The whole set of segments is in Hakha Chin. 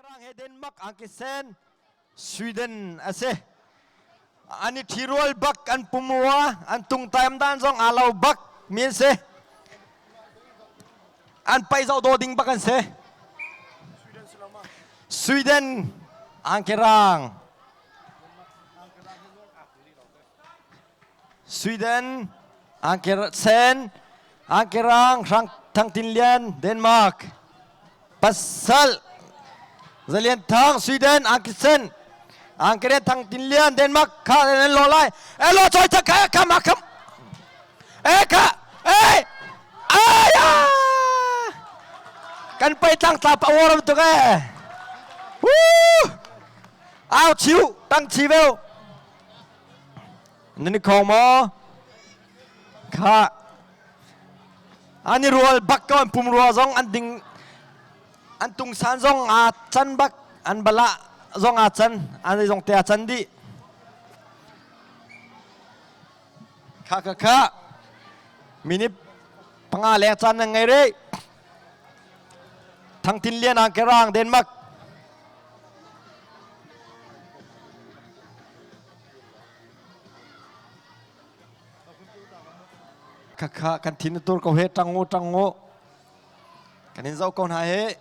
Rang he Denmark angkisen Sweden a si. An i ṭhirual bak, an pumrua, an tungtaim dan zong aa lo bak mi an si. An paih zoh daw ding bak an si. Sweden angkerang. Sweden angker sen angkerang hrang Thang Tin Lian Denmark pasal Zalian Thang Sweden angkisen angkeren Thang Tin Lian Denmark kha nan lo lai e lo choi chak kha kham a kham e kha e aya kan pai tlang tla pa waram tuk e Woo! Au chiu tang chi veu Nan i khong maw? Kha an i rual bak ko an pumrua zong an ding an tungsan zong aa can bak an balah zong aa can an zong te aa can dih kha kha kha minute panga leng caan nan ngei rih Thangtin Lian ang kerang Denmark Khakha kan thin tur ko he ṭang u ṭang u kan in zoh ko hna he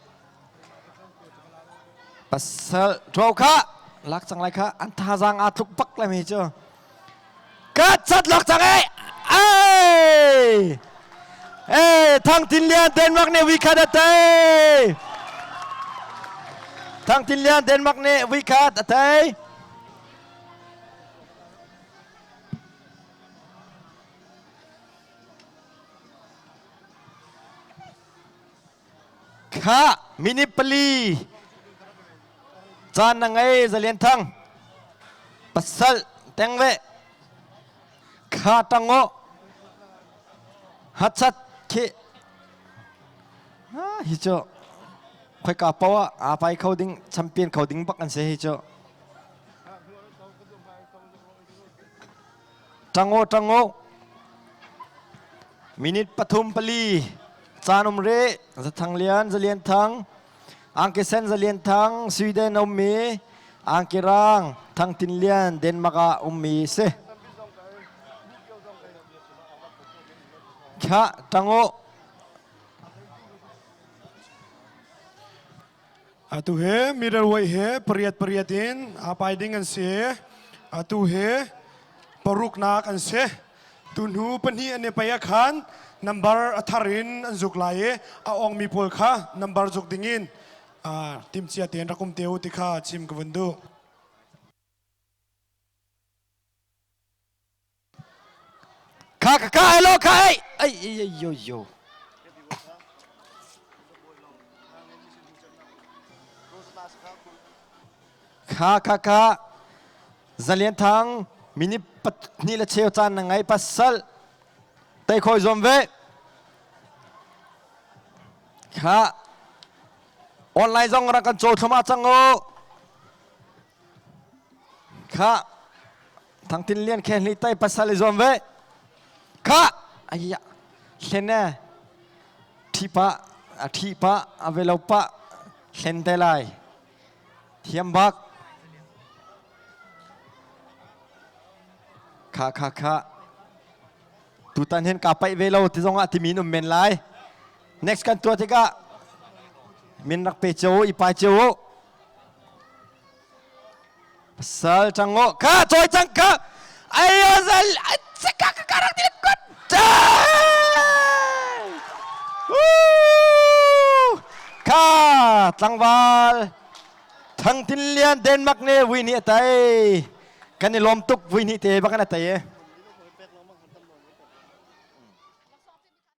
pasal ṭho kha lak cang lai kha an thazaang aa tluk bak lai mi cu ka chat lok cang ei ei ei Thang Tin Lian Denmark nih wikhat a tei Thang Tin Lian Denmark nih wikhat a tei Kha minute pali caan na ngei Zalian Thang pasal teng ve kha tang o hachat khi hi cu khoika poah aa pai kho ding champion kho ding bak an si hi cu Ṭango ṭango minute pathum pali caan um rih Zathang Lian Zalian Thang Angkisen Zalian Thang Sweden ummi Angkirang Thang Tin Lian Denmark ah ummi si Kha ṭango Atu hi middleweight he pariat pariat in aa pai ding an si. Atu hi paruknak an si. Tuhnu pahnih an i pai ah khan number a thar in an zuk lai i a ongmi pawl kha number zuk ding in timcia tein rak um te u ti kha chim ka vun duh. Kha ka ka hello kha ei ai ai yo yo Kha kha kha Zalian Thang minute pahnih le cheu caan na ngai pasal tei khoi zuam ve kha online zong rak kan caw thluma cang u Kha Thang Tin Lian khe hli tai pasal i zuam ve. Kha ayya hlen e thi pa a thi pa a velo pa hlen te lai. Thiam bak. Kha kha kha tutan hin ka paih ve lo ti zong ah timi um men lai. Next kan tuah tikah min rak pe cio i pai cio. Pasal cang o ka cawi cang ka ayo zal ka ka karak ti kot ka tlangval Thang Tin Lian Denmark ne vui ni atai kan i lawm tuk vui ni te bak an atai e.